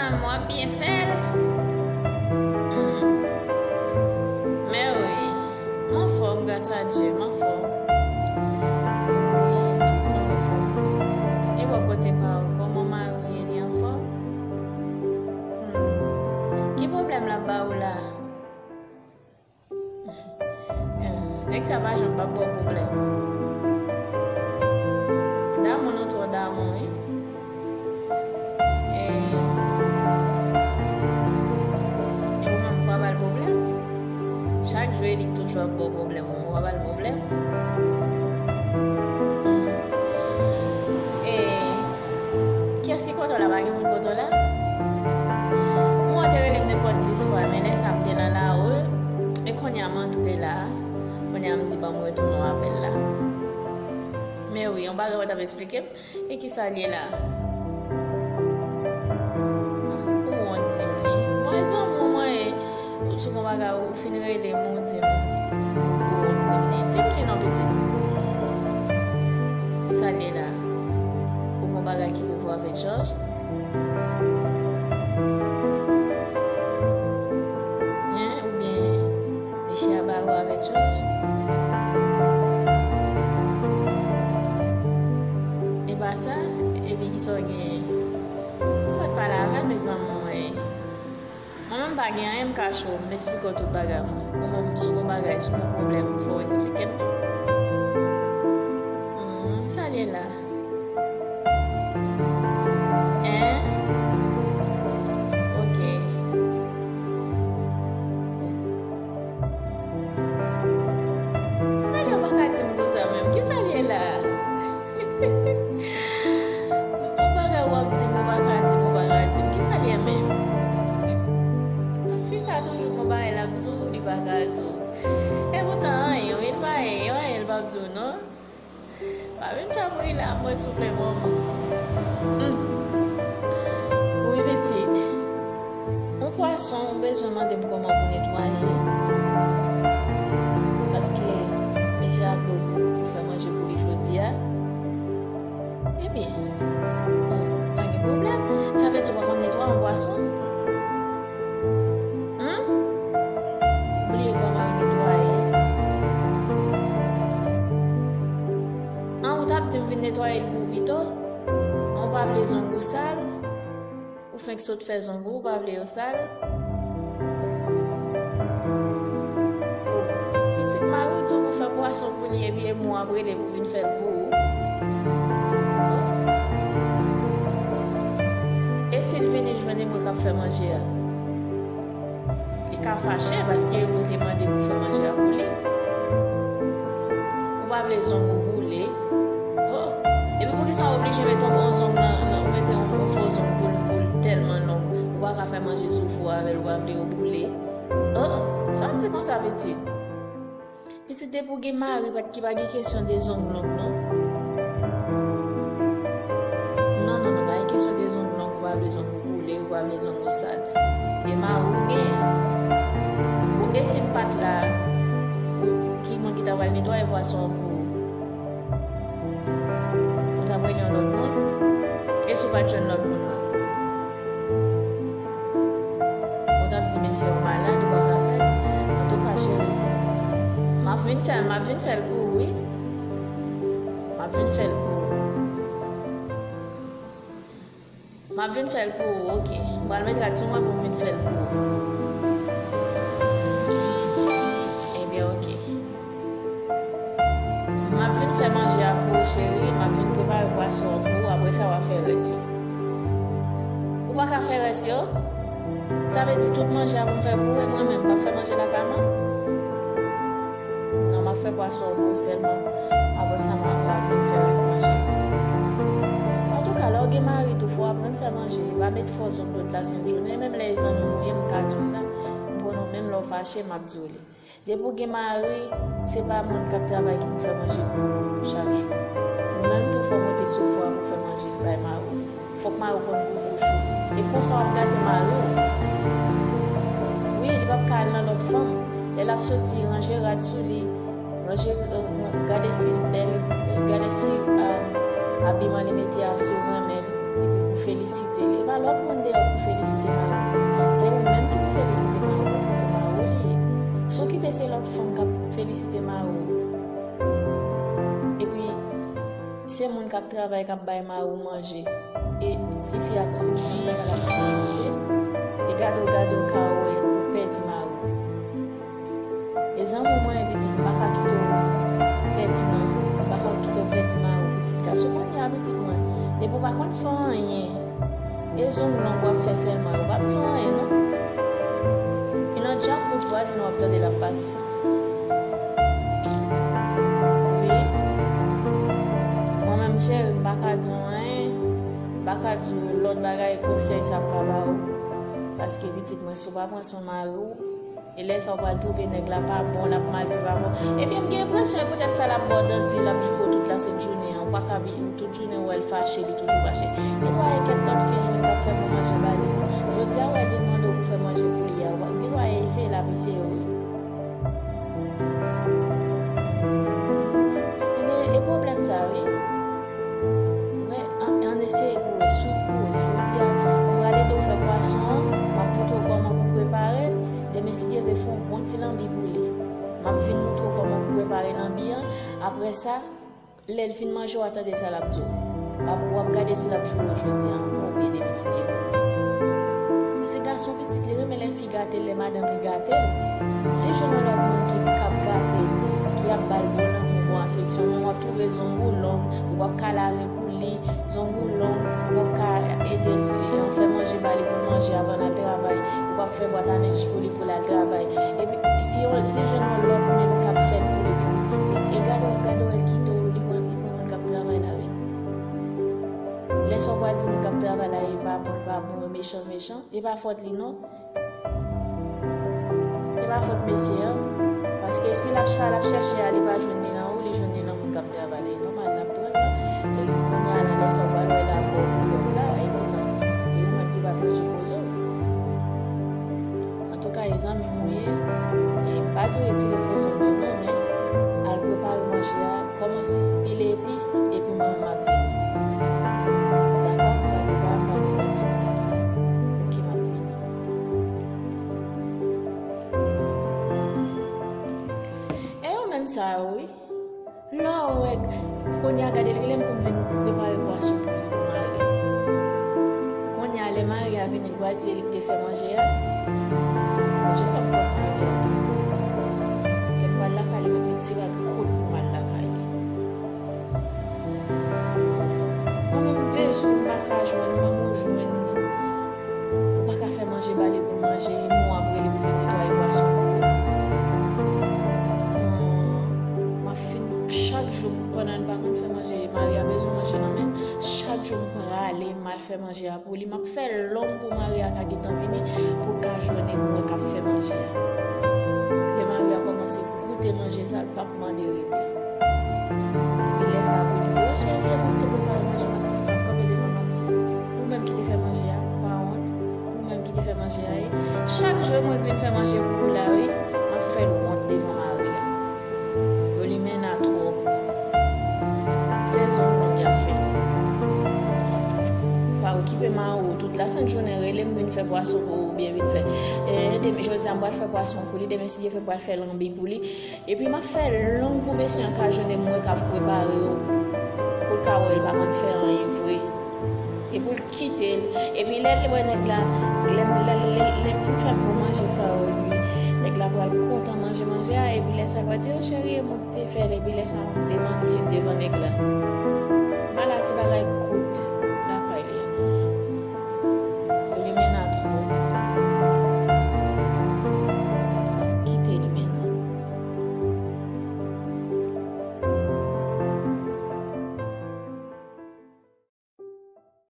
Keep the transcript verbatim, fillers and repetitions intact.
Mwen byen fè l. Hmm. Men wi, m anfòm, gras a Dye, m anfòm. Wi, tout moun anfòm. E bò kote pa w, kòman mari w ye, li anfòm? Hmm. Ki pwoblèm l ap ba ou la? Nèg sa pa janm p ap ba w pwoblèm. Damou nou twò damou, wi. E, e ou menm, ou pa ba l pwoblèm. Chak jou, e li k toujou ap ba w pwoblèm, ou pa ba l pwoblèm. E, kiyès ki kote w la? Pa gen moun kote w la? Mwen te rele m nenpòt dis fwa, men lè sa m te nan lari, e kounye a m antre la, kounye a m di ban m retounen w apèl la. Men wi, yon bagay w t ap esplike m, e kisa l ye la? Ou wont di m li. Mwen zanmi w mwen ye. Ou sou gon bagay ou fin rele m, ou di m, ou di m li. Di m li non, pitit. Sa l ye la? Ou gon bagay ki rive w avèk Jòj? Hein? Oubyen mesye a bare w avèk Jòj? E pa sa? Epi kisa w genyen? Ou pa t pale avè m, mezanmi, mwen. Mwen menm pa gen anyen m kache w, m esplike w tout bagay mwen. Ou menm si w gon bagay, si w gon pwoblèm, fò w esplike m. Hmm, sa l ye la? Hein? Ok. Sa l ye, ou pa ka di m konsa menm. Kisa l ye la? Yon bagay w ap di m, ou pa ka di m, ou pa ka di m. Kisa l ye menm? Fi sa toujou gon bagay l ap di w, li pa ka di w. E poutan, anyen, wi, li pa gen anyen, anyen, li p ap di w, non. Pa vin fè m ri la, mwen, souple, manman. Hmm. Wi, pitit. Yon pwason, ou bezwen mande m kòman pou netwaye. Paske mesye a vle w pou, pou fè manje pou li jodi a. Ebyen, bon, pa gen pwoblèm. Sa vle di w pa konn netwaye yon pwason? Humm? Ou bliye kòman yo netwaye? An, ou t ap di m vin netwaye l pou ou pito? An, ou pa vle zong ou sal? Ou fenk sot fè zong ou, ou pa vle yo sal? Pitit mari w di w pou fè pwason pou li, epi e mwen ap rele pou vin fè l pou ou. E si l vini jwenn e mwen k ap fè manje a? Li ka fache paske ou te mande pou fè manje a pou li. Ou pa vle zong ou boule. Oh! Epi poukisa w oblije mete yon zong nan, nan, ou mete yon, yon fo zong pou l, pou l tèlman long? Ou pa ka fè manje sou fou avè l, ou pa vle yo boule. Oh! Sa w ap di konsa, pitit? Pitit, depi w gen mari, pa, ki pa gen kesyon de zong long, non. Non, non, non, pa gen kesyon de zong long, ou pa vle zong ou boule, ou pa vle zong ou sal. E mari w gen. Ou, e si m pa t la, ou, ki moun ki ta pral netwaye pwason an pou ou? Ou t ap rele yon lòt moun? E si w pa t jwenn lòt moun nan? Ou t ap di mesye yo malad, ou pa ka fè l. Antouka, cheri, m ap vin fè l, m ap vin fè l pou ou, wi. M ap vin fè l pou ou. M ap vin fè l pou ou, oke. M pral met rad sou mwen pou m vin fè l pou ou. Ebyen, oke. M ap vin fè manje a pou ou, cheri. M ap vin prepare pwason an pou ou. Apre sa, w a fè rès yo. Ou pa ka fè rès yo? Sa vle di tout manje a pou m fè pou ou, e mwen menm, m p ap fè manje lakay mwen? Non, m ap fè pwason an pou ou sèlman. Apre sa, m a, w a vin fè rès manje. Antouka, lè w gen mari tou, fò w aprann fè manje. Pa met fo zong tout lasent jounen. Menm lè e zanmi m ou ye, m ka di w sa. M konnen w, menm lè w fache, m ap di w li. Depi w gen mari, se pa moun k ap travay ki pou fè manje pou ou chak jou. Ou menm tou, fò w monte sou fou a pou fè manje bay mari w. Fòk mari w konn gou bouch ou. E konsa w ap gate mari w. Wi, li p ap ka al nan lòt fanm. Lè l ap soti, ranje rad sou li, ranje, gade si l bèl, gade si, um, abiman li mete a, si w renmen l, epi pou felisite l. E pa lòt moun deyò pou felisite l. Lòt fanm k ap felisite mari w. Epi, se moun k ap travay, k ap bay mari w manje. E si fi a, si moun k ap travay la pa manje, e gade w, gade w ka wè ou pèdi mari w. E zanmi mwen, pitit, m pa ka kite w pèdi non. M pa ka kite w pèdi mari w, pitit gason. Kounye a, pitit mwen, depi w pa konn fè anyen, e zong long w ap fè sèlman, yo p ap di w anyen non. E nan djab pou vwazin w ap tande l ap pase. Wi. Mwen menm, cheri, m pa ka di w anyen. M pa ka di w lòt bagay, konsèy sa m ka ba w. Paske pitit mwen, si w pa pran swen mari w, e lè sa w pral twouve nèg la pa bon, l ap mal viv avè w. Ebyen, m gen enpresyon e poutèt sa l ap ba w dandi, l ap joure w tout lasent jounen an. Ou pa ka bi-, tout jounen ou wè l fache, li toujou fache. Gen dwa e kèk lòt fi jwenn k ap fè bon manje ba li non. Jodi a, ou wè li mande w pou fè manje pou li a, ou pa, gen dwa e eseye l ap eseye w wi. Ebyen, e pwoblèm sa wi. Wè, an, ann eseye pou wè, swiv pou wè. Jodi a, m pral ede w fè pwason an, m ap montre w kòman pou prepare l. Demen, si Dye vle, fè yon bon ti lanbi pou li. M ap vin montre w kòman pou prepare lanbi an. Apre sa, lè l fin manje, w a tande sa l ap di w. W ap, w ap gade si l ap joure w jodi a ankò oubyen demen, si Dye vle. Paske gason pitit, li renmen lè fi gate l, lè madanm li gate l. Si l jwenn yon lòt moun ki, k ap gate l, ki ap ba l bon lanmou, bon afeksyon, men w ap twouve zong ou long, ou p ap ka lave pou li, zong ou long, ou p ap ka ede l, e, fè manje ba li pou l manje avan l al travay, ou p ap fè bwat a nèj pou li pou l al travay. Epi, si yon, si l jwenn yon lòt menm k ap fè l pou li, pitit, e, e gade w, gade w, l kite w, li pran, li pran moun k ap travay la, wi. Lè sa w pral di moun k ap travay la, e pa bon, e pa bon, mechan, mechan, e pa fòt li non. Se pa fòt mesye an. Paske si l ap sa l ap chèche a, li pa jwenn li nan ou, li jwenn li nan moun k ap travay la. E nòmal, l ap pran l. E kounye a la, lè sa w pral wè l ap wè w pou lòt la, e poutan, e ou menm ki pa t anji poze w. Antouka, e zanmi m ou ye, e m pa di w retire fo zong yo non, men al prepare manje a, kòmanse pile epis, epi mwen menm m ap vini. Dakò? M pral prepare, m pral vin ak zong yo. Oke, m ap vini. E yo menm sa yo, wi. Lè w wè, kounye a gade li rele m pou m vin prepare pwason pou li, pou mari l. Kounye a, lè mari a vini, l pral di li k te fè manje a. Bon, jan fè m fè mari a tou. Lè m pral lakay li, m ap met ti rad kout pou m al lakay li. Mwen menm, de jou m pa ka jwenn, mwen m ou jwenn. Ou pa ka fè manje ba li pou l manje, epi w ap rele pou vin netwaye pwason pou ou. Hmm, m ap fin, chak jou, pandan l pa konn fè manje, mari a bezwen manje nan men l, chak jou m prale, m al fè manje a pou li. M ap fè long pou mari a ka gentan vini, pou l ka jwenn epi mwen k ap fè manje a. Lè mari a kòmanse goute manje sa, l p ap mande rete. Epi lè sa pou l di, "O cheri, e mwen ki te prepare manje," m ap di, m ap kanpe devan, m ap di, "Ou menm ki te fè manje a, ou pa wont, ou menm ki te fè manje a, e chak jou e mwen ki vin fè manje pou ou la, wi, m ap fè l wont devan mari a." Yo limen a twòp. Se zong long y ap fè. Pa okipe mari w, tout lasent jounen rele m vin fè pwason pou ou, oubyen vin fè, e, demen, jodi a m pral fè pwason pou li, demen si Dye vle m pral fè lanbi pou li. Epi m ap fè long pou mesye an ka jwenn e mwen k ap prepare yo, pou l ka wè l pa konn fè anyen vre. E pou l kite l. Epi lè l wè nèg la, lè m, lè, lè, lè m fin fè bon manje sa yo, epi nèg la pral kontan manje manje a, epi lè sa l pral di, "O cheri, e mwen k te fè l," epi lè sa m ap demanti devan nèg la. M al a ti bagay kout.